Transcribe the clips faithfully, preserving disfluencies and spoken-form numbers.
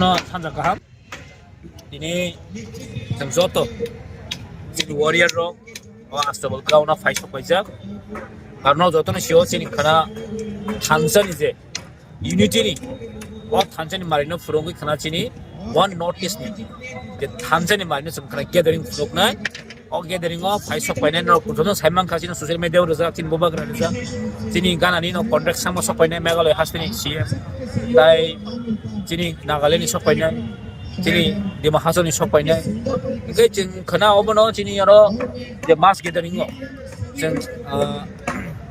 No, thansa kaham. Tini chwng joto chini warrior rok o Astabal ground o phai sok paijak. Karon o jotono sio chini khana thansa ni je unity ni, o thansa ni mari no phurungwi khana chini one North East ni je thansa ni mari no chwng khana gathering phuruknai. O gathering o phai sok painai norok jotono sai mankha chini social media o rijak, chini bubagra rijak, chini ganani no contract samo sok painai Meghalaya hasteni C M, tai chini Nagaland ni sok painai, chini Dima Hasao ni sok painai. Hingke chwng khana obono chini oro je mass gathering o chwng, ah,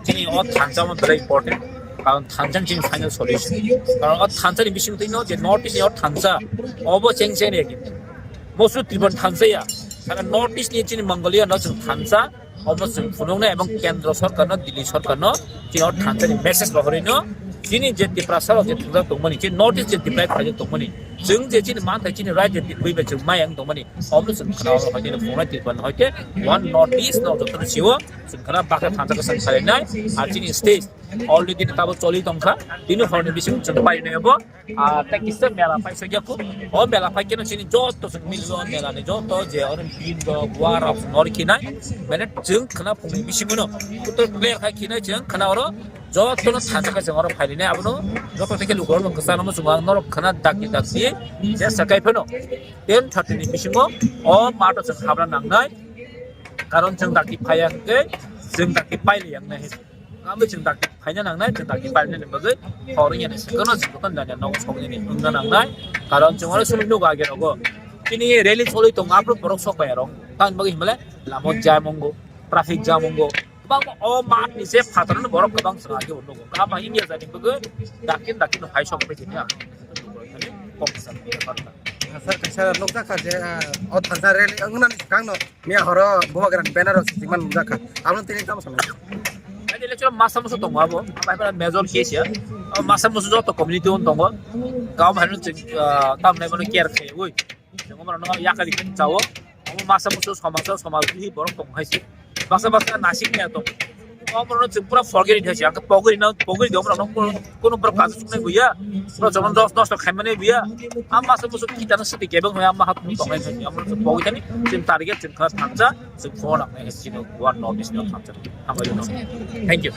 chini o thansa mo belai important, karon thansa ni chini final solution, karon o thansa ni bising twi no je North East ni o thansa obo cheng cheng ya. Mosu Tripura thansa ya. Saka North East ni chini Mongolia no chwng thansa, omo chwng phunuknai ebong kendro sorkar no, Delhi sorkar no, chini o thansa ni message rohorwi no, chini je Tiprasa rok je thwngjak tongmani, chini North East je Tipra khlaijak tongmani, chwng je chini manthai chini right je twi bai chwng mayang tongmani, omo chwng khna oro hoite phunuknai Tripura no hoite one North East no joto no sio, chwng khna bakha thansa kwchang khlainai, ar chini state already tabo choli tongkha, tini horni bising chwng painai bo. Ah, tei kisa mela paisa ya khu. O mela pai keno chini joto chwng mili o mela ni joto je oro bin rok, wa rok, nor khinai. Mane chwng khna phungni bisingo no. Kutor player khai khinai chwng khna oro joto no thansa khai chwng oro phailinai abono joto teke lugo rok kwchang no chwng ang norok khna dakti dakti je sakai phano ten thirty ni bisingo o mato chwng habra nangnai. Karon chwng dakti phaiya hwnkhe chwng dakti paili yang nai. Kami chwng dakti phaina nangnai, chwng dakti paina ni bagwi, hor wngya ni swkang no chwng bukan danya nogo sokni ni wngna nangnai. Karon chwng oro sumui nugo age rogo. Chini rally choli tongo, aphuru borok sok pai rok. Tamni bagwi himle lama jam wngo, traffic jam wngo. Kwbangma o math ni se phataro no borok kwbang chwng age bo nugo. Kama India jani bagwi dakin dakin no hai sok pai tini ang. Kok sa. Sir, kaisa nukjakha je, ah, o thansa rally wngna ni swkang no. Miya horo bubagrani banner rok sijikma nukjakha. Abono tini tamo samai. Ani electoral masa musu tongo abo. Bai bai major case ya. O masa musu joto community on tongo. Gaon hai no chwng, ah, tam nai mano care khai oi. Chwng mano no yakari chao. Omo masa musu somaj o somaj hi borok tong hai se. Basa basa nasik ya tong. Omo no chwng pura forget hai se. Ang pogri na pogri do no kono pura kasu chuknai buya. Pura jomon dos dos khaimane buya. Am masa musu kita no siti kebeng hoya am hat tong hai se. Omo no pogri tani chwng target chwng kha thansa. Chwng phone ang nai chino one North East no thansa. Hambai no. Thank you.